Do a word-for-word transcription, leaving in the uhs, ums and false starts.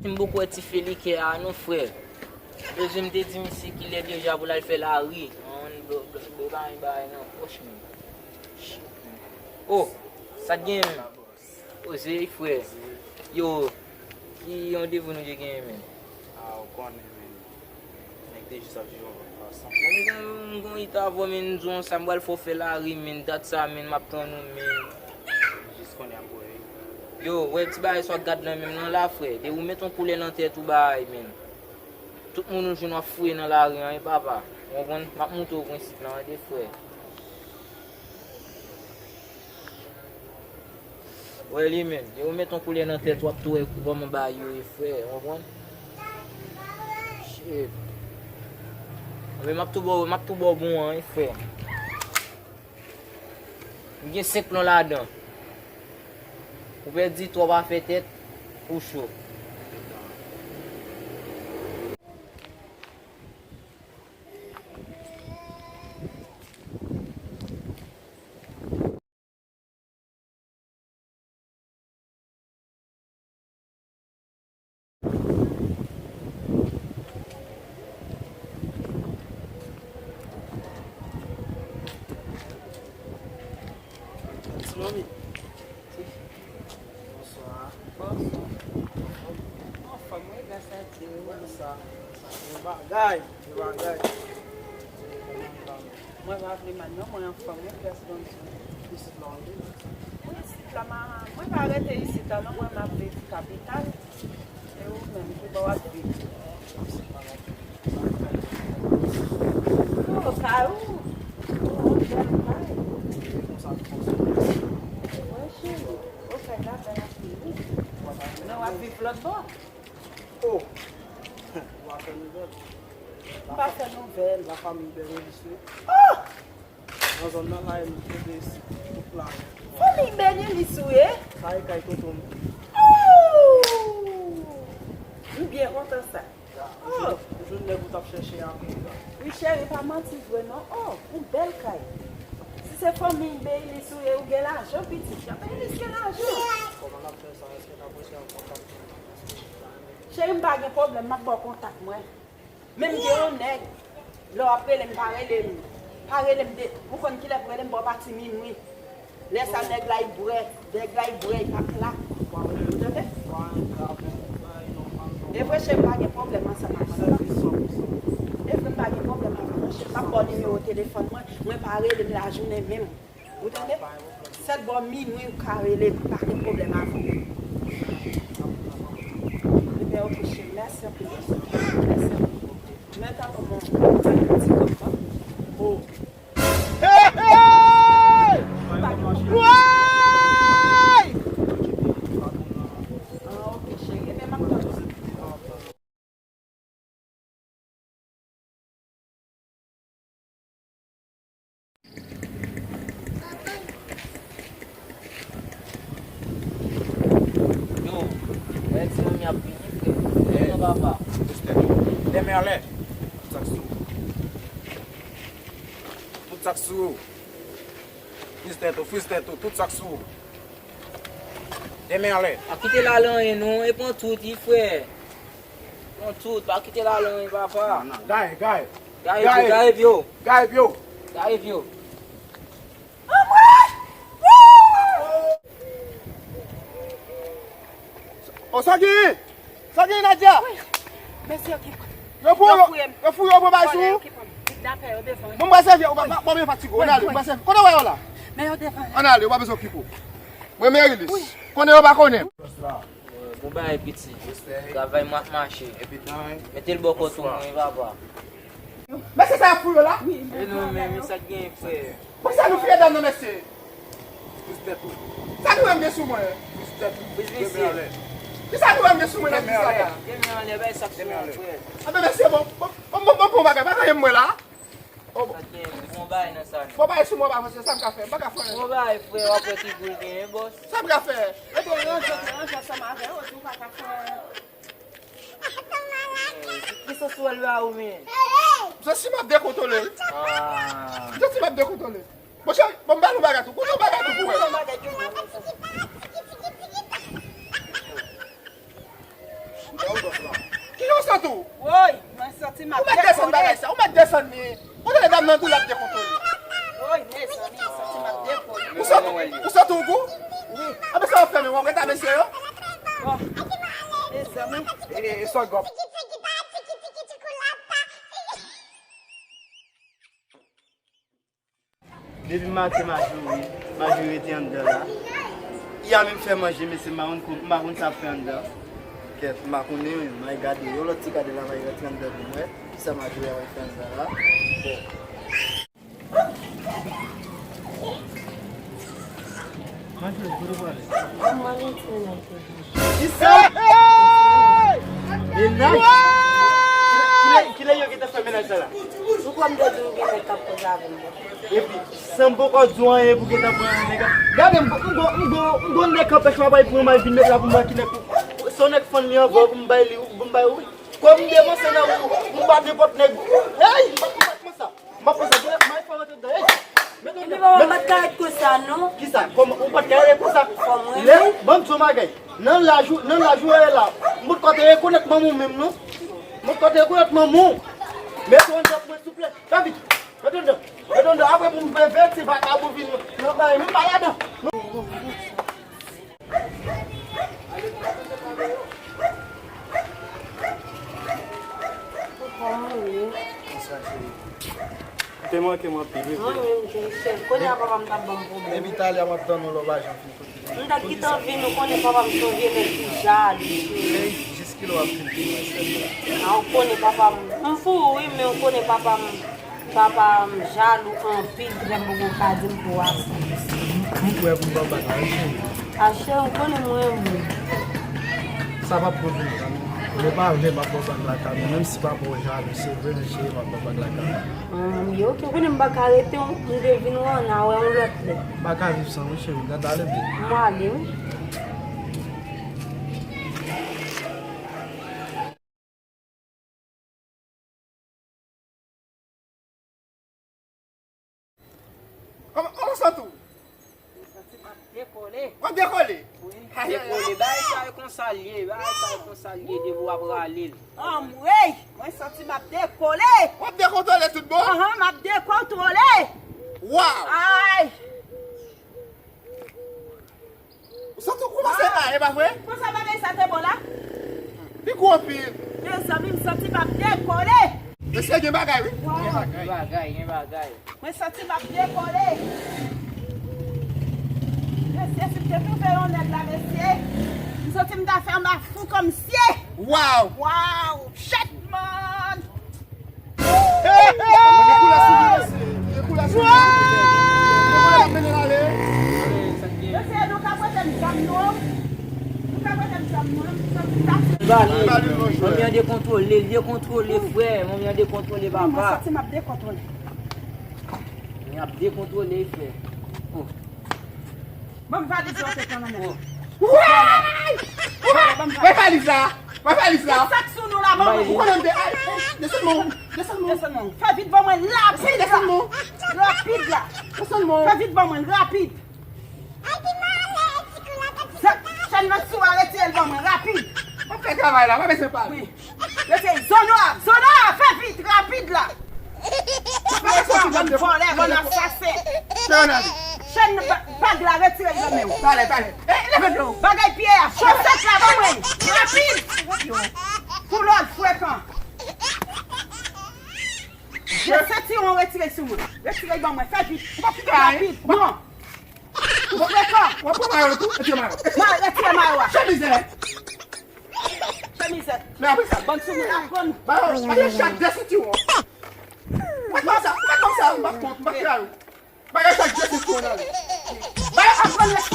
M poko wè ti Felikè a non, frè. Bezwen m te di misye kilè deja pou l al fè lari. An, blo-, blo-, blo-, bay, bay nan pòch, men. Oh, sa t gen, men? Oze, frè. Yo, ki randevou nou te genyen, men? Ah, ou konnen, men. Nèg te jis ap jwe yon lòt fason. Bon, m gon, m gon it avè w, men, m di w sa, m pral fè w fè lari, men, dat sa, men, m ap tann ou, men. Jis konnen ap wè. Yo, wè ti bagay sa w ap gad nan men m nan la, frè. Depi ou met yon koulè nan tèt ou, bay, men. Tout moun ou jwenn w ap fouye nan lari an, wi, papa. Ou konprann? M ap montre w prensip lan, tande, frè. Wè li menm. Yo met yon koulè nan tèt, w ap tou wè kòman bagay yo ye, frè. Ou konprann? Shit. Men m ap tou ba w, m ap tou ba w bon an, wi, frè. M gen senk plon ladan. Ou pèdi twa, pa fè tèt ou cho. Ti manmi. Bonswa. Bonswa. Anfòm, wi, gras a Dye, wi. Sa, sa, yon bagay, yon bagay. Mwen pa vle mal non, mwen anfòm, wi, gras Bondye. Isit la, wi. Wi, isit la, ma, mwen pa rete isit la non, mwen m ap viv kapital. E ou menm, ki bò w ap viv? Oh, kay ou? Oh, bèl kay. Wè, cheri. Oh, kay la bèl anpil, wi. Men w ap viv lòt bò? Oh! Ou pa fè nouvèl. M pa fè nouvèl. La famille Bernice, wi. Oh! Nan zòn nan la, e nou kenbe isit, tout la. Fanmi Benilis ou ye? Sa e kay tonton m. Oh! M byen kontan sa. Oh! Ou jwenn nèg ou t ap chèche a menm la. Wi, cheri, pa manti vre non. Oh, yon bèl kay. Si se fanmi Benilis ou ye, ou gen lajan, pitit. Jan Benilis gen lajan. Kòman n ap fè sa? Èske n ap rete an kontak? Cheri, m pa gen pwoblèm, m ap ba w kontak mwen. Men m gen yon nèg, lè w ap rele m, pa rele m. Pa rele m de, ou konn kilè pou rele m, bò pati minwi. Lè sa nèg la, li bwè, nèg la, li bwè, li p ap la. Ou tande? E vre, cheri, m pa gen pwoblèm ansanm ak sa. E vre, m pa gen pwoblèm avè w, cheri. M ap ba w nimewo telefòn mwen, mwen pa rele m lajounen menm. Ou tande? Sèl bò minwi ou ka rele m, pa gen pwoblèm avè w. Ebyen, oke, cheri, mèsi anpil. Mèsi anpil. Men tankou mwen, mwen pa gen ti kòb, non. Oh. Hey, hey! Woy! Ah, oke, cheri. Ebyen, m ap tann ou. Yo, wè ti manmi ap vini, frè. Vini non, papa. Respè. Demen anlè. Tout sa k sou ou. Tout sa k sou ou. Friz tèt ou, friz tèt ou, tout sa k sou ou. Demen anlè. Pa kite l al anyen non, e pran tout, wi, frè. Pran tout, pa kite l al anyen, papa. Non, non, gaye, gaye. Gaye, gaye, gaye vyo. Gaye vyo. Gaye vyo. Anmwey! Wouy! O, sa gen? Sa gen, Nadia? Wi. Mesye yo ki pran. Yo fou, yo, yo fou, yo pran bagay sou ou? Vòlè yo ki pran. Kidnapè yo devan. Bon, m pral sèvi ou, pa, pa, pa bezwen fatige w. Ann ale, m pral sèvi. Kote w wè yo la? Men yo devan. Ann ale, w pa bezwen okipe w. Mwen Merilis. Wi. Konnen yo pa konnen. Bon bagay, piti. Travay mwen ap mache. Mete l bò kont ou, mwen, papa. Mesye sa y ap fouye w la? E non, men, men sa k genyen, frè? Bon, sa nou fè dam nan, mesye? Sa nou menm gen sou mwen? Kisa nou menm gen sou mwen nan kisa la? Demen anlè, bay sa k sou mwen, frè. Anben, mesye, bon, bon, bon, bon, bon, bagay, pa gen anyen mwen la. Bon, bay sou mwen, pa fè sa m ka fè, m pa ka fè anyen. Bon, bay, frè, w ap wè ki boul genyen, bòs. Sa m ka fè? Ebyen, ranje, ranje ansanm avè w, di w pa ka fè anyen. Ki sou swèl la ou menm? Misye si m ap dekontwole l. Ah. Misye si m ap dekontwole l. Monchè, bon, m ba nou bagay tou. Kote yon bagay tou pou wè? Kote yon bagay tou pou wè? Kijan w santi w? Woy, mwen santi m ap desann bagay sa. Ou mèt desann li. Ou tande dam nan gou l ap dekontwole. Woy, mezanmi, mwen santi m ap dekontwole. Ou santi, ou santi w gou? Wi. Anben sa w ap fè menm, w ap rete a mesye yo? Bon, mezanmi. E, e, e sòt gòp. Depi maten m ap joure, m ap joure rete anndan la. Yè menm fè manje, mesye, m pa konn, m pa konn sa ap fè anndan. Kèt, m pa konnen menm, m al gade yon lòt ti gade la, m al rantre anndan pou m wè kisa m ap joure ap fè anndan la. Kèt. Manje, kote w prale? Mwen menm ti menaj. Kisa? Menaj? Kilè, kilè yo gentan fè menaj sa la? Ou kwè m te di w gen nèg k ap koze avè m, bon. Epi, san m poko di w anyen pou gentan pran nèg la. Gade m, m gon, m gon, m gon nèg k anpèch m ap al pran m al vin met la pou m wè ki nèg pou. Se yon nèg fann li anvan pou m bay li, pou m bay ou. Kòm m depanse nan ou, m pa nenpòt nèg. Hey, m pa konprann sa. M ap fè sa, m ap fè rantre dedan. Hey! Mete w dedan. Epi papa, m pa t ka ret konsa, non. Kisa? Kòman ou pa t ka ret konsa? Fò mwen. Lè, ban m di w yon bagay. Nan laj ou, nan laj ou ye la, m potko te rekonèt manman w menm, non. M potko te rekonèt manman w. Mete w anndan pou mwen, souple. Fè vit. Mete w anndan. Mete w anndan. Apre pou m fè vèt, se vakabon vin nan kay. Menm pa ladan. Kòman w ye? Bonswa, cheri. Ou te manke m anpil, wi. Mwen menm tou, chèf. Kounye a papa m t ap ban m pwoblèm. Depi talè a m ap tann ou la, ou pa janm fin kote. M t ap gentan vin, ou konnen papa m se yon vye nèg ki jalou, cheri. Ey, jis kilè w ap fin vin, mwen sèl la? A, ou konnen papa m. M fou, wi, men ou konnen papa m. Papa m jalou anpil, ki fè m poko ka di l pou w ap. M, m prè pou m ba w bag la, wi, cheri. A, cheri, ou konnen m renmen w. Sa p ap bon pou mwen, non. Mwen pa vle m ap ba w bag la, Kami. Menm si papa w jalou, se vre, men cheri, m ap ba w bag la, Kami. Ann, yo, ok, ou konnen m pa ka rete, m te vin wè w, n a wè yon lòt lè. M pa ka viv san ou, cheri. Gad ale, bebe. M ale, wi. Kòman, kòman w santi w? Mwen santi m ap dekole. W ap dekole? Wi, m ap dekole. Bagay sa yo konsa l ye, bagay sa yo konsa l ye depi w ap rale l. Anmwey! Mwen santi m ap dekole. W ap dekontwole tout bon? Anhan, m ap dekontwole. Waw! Ay! Ou santi w kòmanse ale, pa vre? Konsa bagay sa te bon la? Li gwo anpil. Mezanmi, m santi m ap dekole. Mesye, gen bagay, wi. Gen bagay. Gen bagay, gen bagay. Mwen santi m ap dekole. Mesye, si m te twouve yon nèg la, mesye, m santi m ta fè anba fou kòmsi. Waw! Waw! Shit, man! Hey, hey, hey! Mete koulè sou li, mesye. Mete koulè sou li. Mete koulè, mennen l ale. Mesye, nou ka prete m zam nou. Nou ka prete m zam nou. M santi m ta... Manmi an dekontwole, l dekontwole, frè. Manmi an dekontwole, papa. Mwen santi m ap dekontwole. Manmi ap dekontwole, frè. Oh. Ban m valiz la, ou te pran nan men. Woy! Woy! Ban m valiz la. Ban m valiz la. Sa k sou nou la, ban mwen. Ou konnen m te, ay, desann non, desann non. Desann non. Fè vit ban mwen rapid la. Desann non. Rapid la. Desann non. Fè vit ban mwen rapid. Sa, chèn nan sou a, retire l ban mwen rapid. M ap fè travay la, pa bezwen pale. Wi. Yo se zonora, zonora, fè vit, rapid la. Mwen pa ka soti la, m vòlè, bann asasen. Chèn ba-, bag la, retire l nan men w. Talè, talè. Eh, leve dlo. Bagay pye a, chosèt la, ban mwen. Rapid. Pou lòd frekan. Je sentiwon, retire sou mwen. Retire l ban mwen, fè vit. Rapid. Non. Ou frekan. W ap pran mayo tou, retire mayo. Ma, retire mayo a. Chemizè. Chemizè. Men apre sa, bann sou mwen. Aprann. Ba yo, ba yo chak de sentiwon. Ou mèt ban m sa, ou mèt ban m sa, m p ap kont, m p ap kite yo. Ba yo chak de sentiwon nan. Ba yo aprann lè.